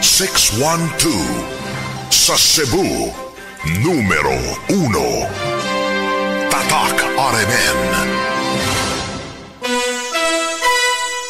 612. Sa Cebu, numero 1. Tatak RMN.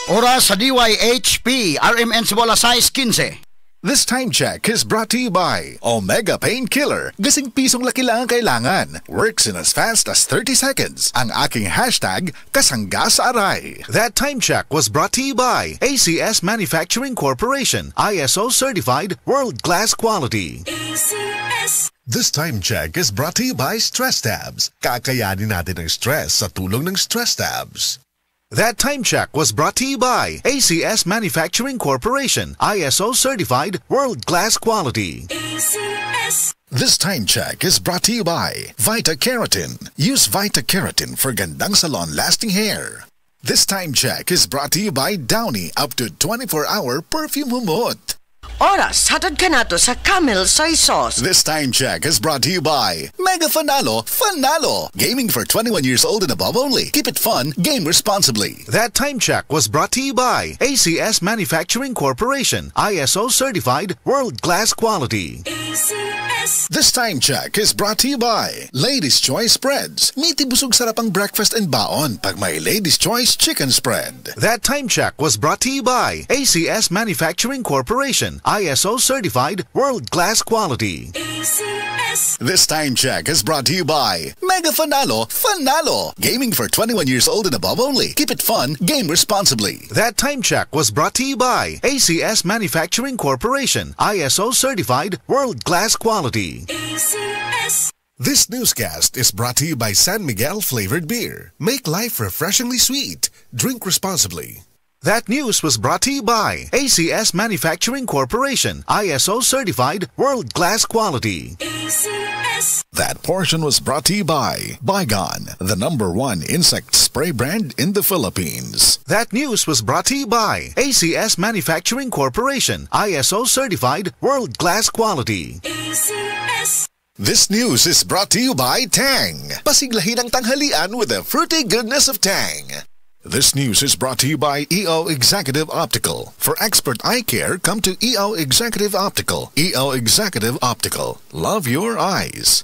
Oras sa DYHP, RMN Cebu, alas 6:15. This time check is brought to you by Omega Painkiller. Gasing pisong laki lang ang kailangan. Works in as fast as 30 seconds. Ang aking hashtag, kasangga sa aray. That time check was brought to you by ACS Manufacturing Corporation. ISO certified, world-class quality. ACS. This time check is brought to you by Stress Tabs. Kakayanin natin ang stress sa tulong ng Stress Tabs. That time check was brought to you by ACS Manufacturing Corporation. ISO certified, world-class quality. ACS. This time check is brought to you by Vita Keratin. Use Vita Keratin for gandang salon lasting hair. This time check is brought to you by Downy up to 24-hour perfume humot. Oras, hatod ka nato sa Camel Soy Sauce. This time check is brought to you by Mega Fanalo Fanalo. Gaming for 21 years old and above only. Keep it fun, game responsibly. That time check was brought to you by ACS Manufacturing Corporation. ISO certified, world-class quality. ACS. This time check is brought to you by Ladies Choice Spreads. Meaty busog sarap ang breakfast and baon pag may Ladies Choice Chicken Spread. That time check was brought to you by ACS Manufacturing Corporation. ISO certified, world-class quality. ACS. This time check is brought to you by Mega Fanalo Fanalo. Gaming for 21 years old and above only. Keep it fun, game responsibly. That time check was brought to you by ACS Manufacturing Corporation. ISO certified, world-class quality. ACS. This newscast is brought to you by San Miguel Flavored Beer. Make life refreshingly sweet. Drink responsibly. That news was brought to you by ACS Manufacturing Corporation. ISO certified, world-class quality. ACS. That portion was brought to you by Baygon, the number one insect spray brand in the Philippines. That news was brought to you by ACS Manufacturing Corporation. ISO certified, world-class quality. ACS. This news is brought to you by Tang. Pasiglahin ang tanghalian with the fruity goodness of Tang. This news is brought to you by EO Executive Optical. For expert eye care, come to EO Executive Optical. EO Executive Optical. Love your eyes.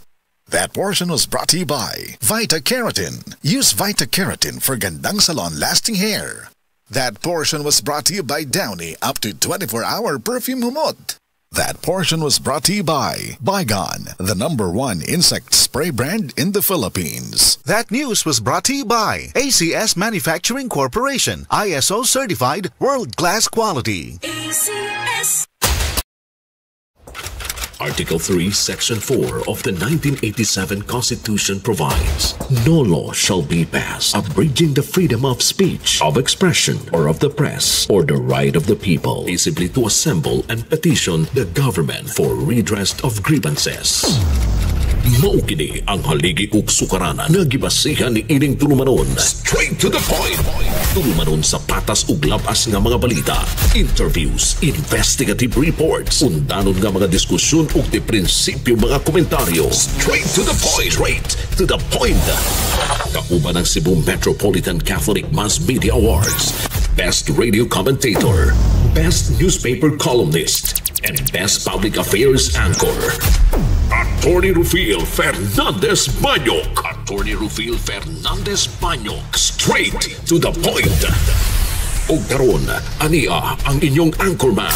That portion was brought to you by Vita Keratin. Use Vita Keratin for gandang salon lasting hair. That portion was brought to you by Downy up to 24-hour perfume humot. That portion was brought to you by Baygon, the number one insect spray brand in the Philippines. That news was brought to you by ACS Manufacturing Corporation. ISO certified, world-class quality. ACS. Article 3, Section 4 of the 1987 Constitution provides, no law shall be passed abridging the freedom of speech, of expression, or of the press, or the right of the people peaceably to assemble and petition the government for redress of grievances. Mao kini ang haligi ug sukaranan nga gibasihan ni ining tulumanon. Straight to the point. Tulumanon sa patas ug labas nga mga balita, interviews, investigative reports, undanon nga mga diskusyon ug di prinsipyo mga komentaryo. Straight to the point. Straight to the point. Kauban ang Cebu Metropolitan Catholic Mass Media Awards, Best Radio Commentator, Best Newspaper Columnist, and Best Public Affairs Anchor. Attorney Rufil Fernandez Banyok. Attorney Rufil Fernandez Banyok. Straight to the point. Ug karon, ania ang inyong anchorman.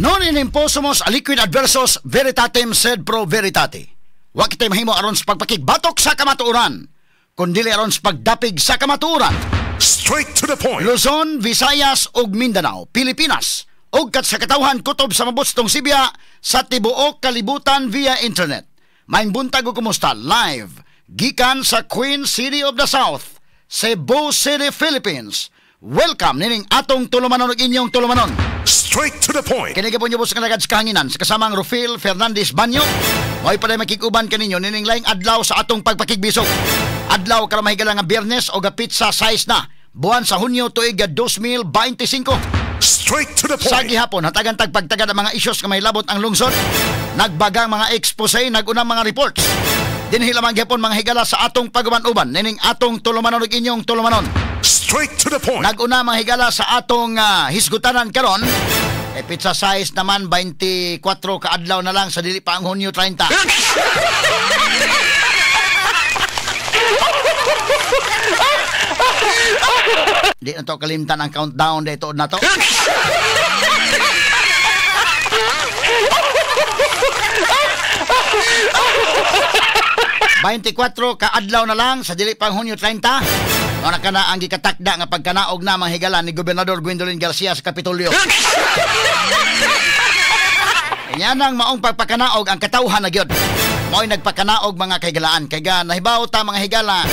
Non in imposumos aliquid adversos veritatem sed pro veritate. Wa kitay mahimo aron sa pagpakigbatok sa kamatuoran, kundili aron sa pagdapig sa kamatuoran. Straight to the point. Luzon, Visayas ug Mindanao, Pilipinas ug kat sa katawhan kutob sa mabustong Sibya sa tibuok kalibutan via internet. Maayong buntag ug kumusta live gikan sa Queen City of the South, Cebu City, Philippines. Welcome nining atong tulumanon ug inyong tulumanon. Straight to the point. Kini gapon sa kanagad sa kahanginan sa kasamang Rufil Fernandez Banyo. Mo'y paday makikuban kaninyo nining laing adlaw sa atong pagpakigbisog. Adlaw karon mahigala nga Biyernes o pizza size na. Buwan sa Hunyo tuig 2025. Straight to the point. Sa gihapon, hatagan tagpagtagad ang mga isyos nga may labot ang lungsod. Nagbagang mga expose, nagunang mga reports. Dinhi lamang gihapon mga higala sa atong paguban-uban nining atong tulumanon ug inyong tulumanon. Straight to the point. Nag-una mga higala sa atong hisgutanan karon. E pizza size naman 24 kaadlaw na lang sa dili pa ang Hunyo 30. Di na to kalimtan ang countdown dito na to. 24 kaadlaw na lang sa dili pang Hunyo 30. Mao na kana ang gikatakda nga pagkanaog na mga higala ni Gobernador Gwendolyn Garcia sa Kapitolyo. Kanya nang maong pagpakanaog ang katawhan na gyud. Mao'y nagpakanaog mga kahigalaan. Kay ga nahibaw ta mga higala,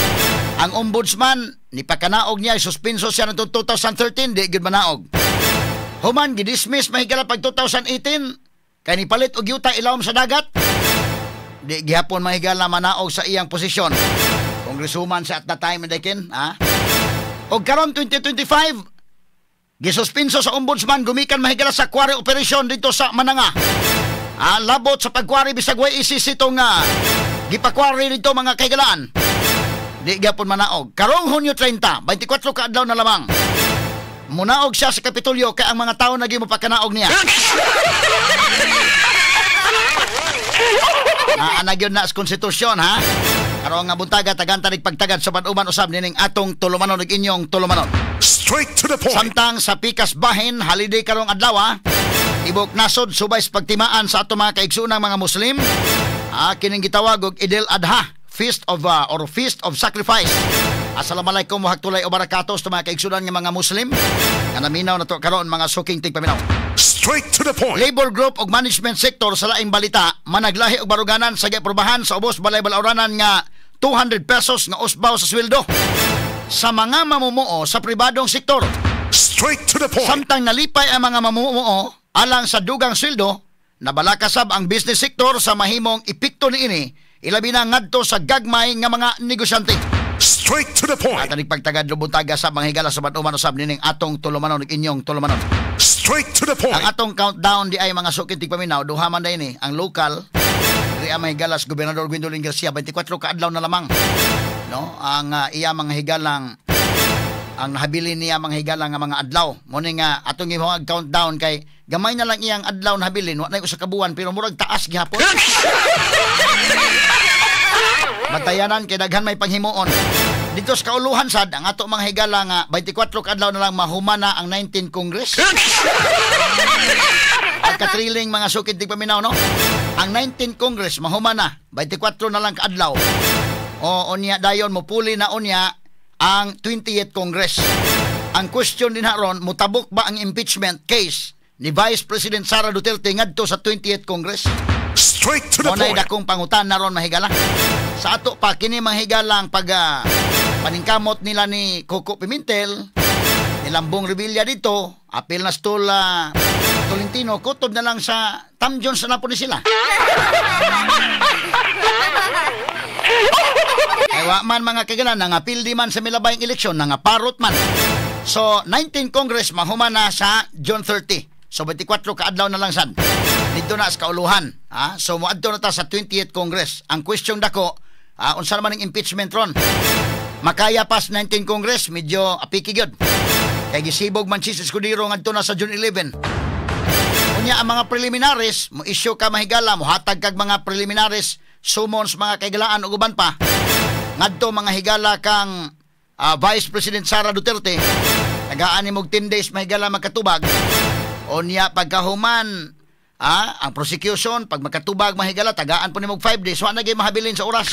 ang ombudsman ni pakanaog niya, suspenso siya noong 2013, di gyud manaog. Human gidismiss mga higala pag 2018 kay nipalit og yuta ilawom sa dagat. Di gihapon mga higala manaog sa iyang posisyon. Kongresuman sa at that time, Dekin, ha? Og karon 2025, gisuspenso sa ombudsman gumikan mahigala sa quarry operation dito sa Mananga. Ah, labot sa pagkwari bisag way ICC itong gipakwari dito mga kahigalaan. Di gihapon manaog. Karong Hunyo 30, 24 kaadlaw na lamang. Munaog siya sa Kapitolyo kay ang mga tao naging mapakanaog niya. Naanag yun na sa konstitusyon, ha? Karon nga buntaga, tagantanig pagtagad sa uban usab nining atong tulumanon ug inyong tulumanon. Straight to the point. Samtang sa Pikas Bahin, holiday karong adlaw, ibok nasod subay sa pagtimaan sa atong mga kaigsuonang mga Muslim. Kining gitawag og Idil Adha, Feast of or Feast of Sacrifice. Assalamualaikum warahmatullahi wabarakatuh sa mga kaigsuonan nga mga Muslim. Nga naminaw na to karon mga suking tigpaminaw. Straight to the point. Labor group og management sector sa laing balita managlahi og baruganan sa giaprobahan sa ubos balay balauranan nga 200 pesos nga usbaw sa sweldo sa mga mamumuo sa pribadong sektor. Straight to the point. Samtang nalipay ang mga mamumuo alang sa dugang sweldo, nabalakasab ang business sector sa mahimong epekto niini, ilabi na ngadto sa gagmay nga mga negosyante. Straight to the point. At ang pagtagad lubuntaga sa mga higala sa batuman usab nining atong tulumanon ug inyong tulumanon. Straight to the point. Ang atong countdown di ay mga sukit tigpaminaw, duha man day ni ang local diri ang mga higala sa Gobernador Gwendolyn Garcia, 24 kaadlaw na lamang. No, ang iya mga higalang ang nahabilin niya mga higala nga mga adlaw. Mo ni nga atong imong countdown kay gamay na lang iyang adlaw nahabilin, wa na usa ka buwan pero murag taas gihapon. Batayanan kay daghan may panghimuon. Dito sa kauluhan sad ang ato mga higala nga 24 kaadlaw na lang mahumana ang 19 Congress. Pagkatriling mga sukid di paminaw, no? Ang 19 Congress mahumana 24 na lang kaadlaw. O unya dayon mopuli na unya ang 28th Congress. Ang question din haron, mutabok ba ang impeachment case ni Vice President Sara Duterte ngadto sa 28th Congress? Straight to the Monay point. Dakong pangutan na ron mahigala. Sa ato pa kini manghigalang pag paningkamot nila ni Coco Pimentel, nilambong Revilla dito, apil na stol Tolentino, kutob na lang sa Tam Jones na po ni sila. Ay wa man mga kagalan, nangapil di man sa milabayng eleksyon, nangaparot man. So 19 Congress mahuma na sa June 30. So 24 kaadlaw na lang sad. Dito na sa kauluhan. Ha? So moadto na ta sa 28th Congress. Ang question dako, unsa naman ang impeachment ron? Makaya pas 19 Congress, medyo apiki gyud. Kay gisibog man si Escudero ngadto na sa June 11. Unya ang mga preliminaries, mo issue ka mahigala, mohatag kag mga preliminaries, summons mga kaigalaan ug uban pa. Ngadto mga higala kang Vice President Sara Duterte, tagaan nimo og 10 days mahigala makatubag. Unya pagkahuman ang prosecution pag makatubag mahigala tagaan po nimo og 5 days, wa na gyud mahabilin sa oras.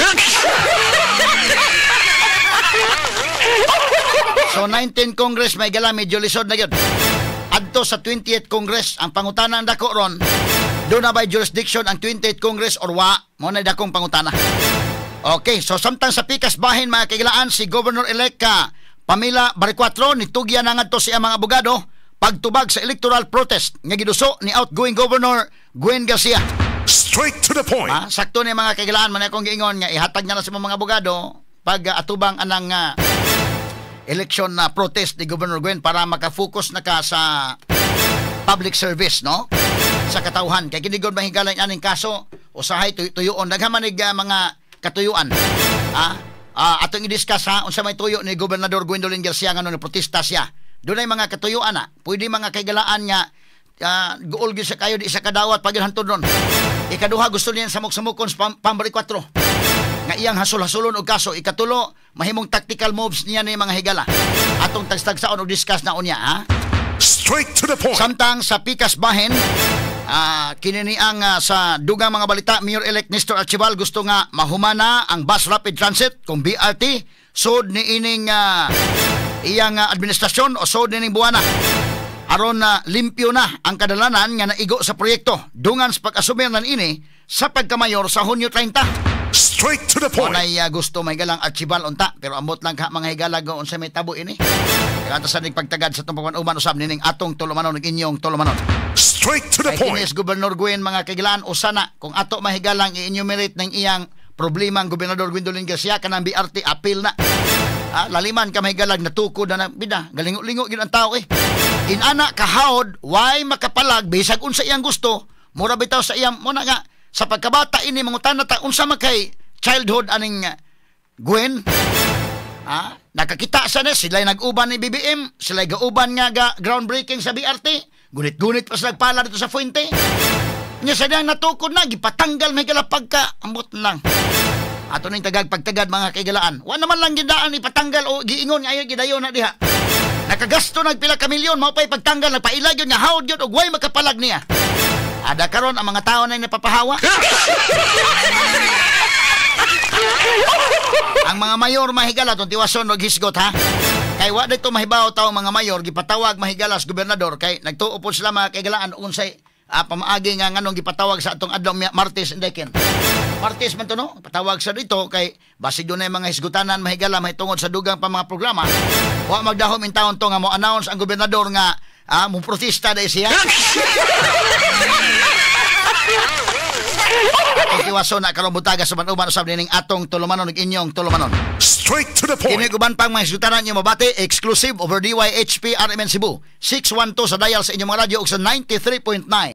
So 19 Congress mahigala medyo lisod na gyud. Adto sa 28th Congress ang pangutana ang dako ron, do na by jurisdiction ang 28th Congress or wa? Mo na dakong pangutana. Okay, so samtang sa pikas bahin mga kaigalaan, si Governor-elect Pamela Baricuatro nitugyan na ngadto sa mga abogado pagtubag sa electoral protest nga giduso ni outgoing Governor Gwen Garcia. Straight to the point. Sakto ni mga kaigalaan, man akong giingon nga ihatag na lang sa mga abogado pag atubang anang election na protest ni Governor Gwen para maka-focus na ka sa public service, no? Sa katawhan. Kay kini gud mahigala aning kaso, usahay tuyuon. Daghan man mga katuyuan. Atong i-discuss ha unsa may tuyo ni Gobernador Gwendolyn Garcia nga protesta siya. Dunay mga katuyuan na, pwede mga kaigalaan nga guol gyud sa kayo di sa kadawat pag hantod ron. Ikaduha, gusto niya samok-samokon sa Pambari 4 nga iyang hasol-hasolon og kaso. Ikatulo, mahimong tactical moves niya ni mga higala. Atong tagstagsaon og discuss na unya ha. Straight to the point. Samtang sa pikas bahin, kini ni ang sa dugang mga balita, Mayor-elect Nestor Archival gusto nga mahumana ang Bus Rapid Transit kung BRT sud ni ining iyang administrasyon o sud nining buwana. Aron na limpyo na ang kadalanan nga naigo sa proyekto. Dungan sa pag-asumir nan ini sa pagkamayor sa Hunyo 30. Straight to the point. Walay gusto may galang Archival unta, pero amot lang ka mga higala unsa may tabo ini. Kaya sa pagtagad sa itong pagpanuman usab nining atong tulumanon ug inyong tulumanon. Straight to the Kay point. kinis Gobernador Gwen mga kagilaan usana kung ato mahigalang i-enumerate ng iyang problema ang Gobernador Gwendolyn Garcia kanang BRT appeal na. Laliman ka mahigalag natukod na na bida galingo-lingo gyud ang tao eh. Inana kahawd way makapalag bisag unsa iyang gusto mura bitaw sa iyang muna nga sa pagkabata ini mangutana ta unsa man kay childhood aning Gwen. Nakakita sa na sila nag-uban ni BBM, sila gauban nga ga groundbreaking sa BRT, gunit-gunit pa sila nagpala dito sa Fuente. Nya sa niyang natukod na gipatanggal may galapag ka, ambot lang. Ato ning tagag pagtagad mga kaigalaan. Wa naman lang gidaan ipatanggal o giingon nga ayaw gidayon na diha. Nakagasto nagpila ka milyon mao pay pagtanggal nagpaila gyud nga hawd gyud og way makapalag niya. Ada karon ang mga tao na napapahawa. Ang mga mayor mahigala tong tiwason og hisgot ha. Kay wa dito mahibaw tawo mga mayor gipatawag mahigala sa gobernador kay nagtuo po sila mga kaigalaan unsay pamaagi nga nganong gipatawag sa atong adlaw Martes indeken. Martes man to no, patawag sa dito kay basig dunay mga hisgutanan mahigala mahitungod sa dugang pa mga programa. Wa magdahom in taon to nga mo announce ang gobernador nga mo protesta dai siya. Atong tiwason na karon butaga sa uban usab nining atong tulumanon ug inyong tulumanon. Straight to the point. Kini guban pang mga hisgutanan niyo mabati exclusive over DYHP RMN Cebu 612 sa dial sa inyong mga radyo ug sa 93.9.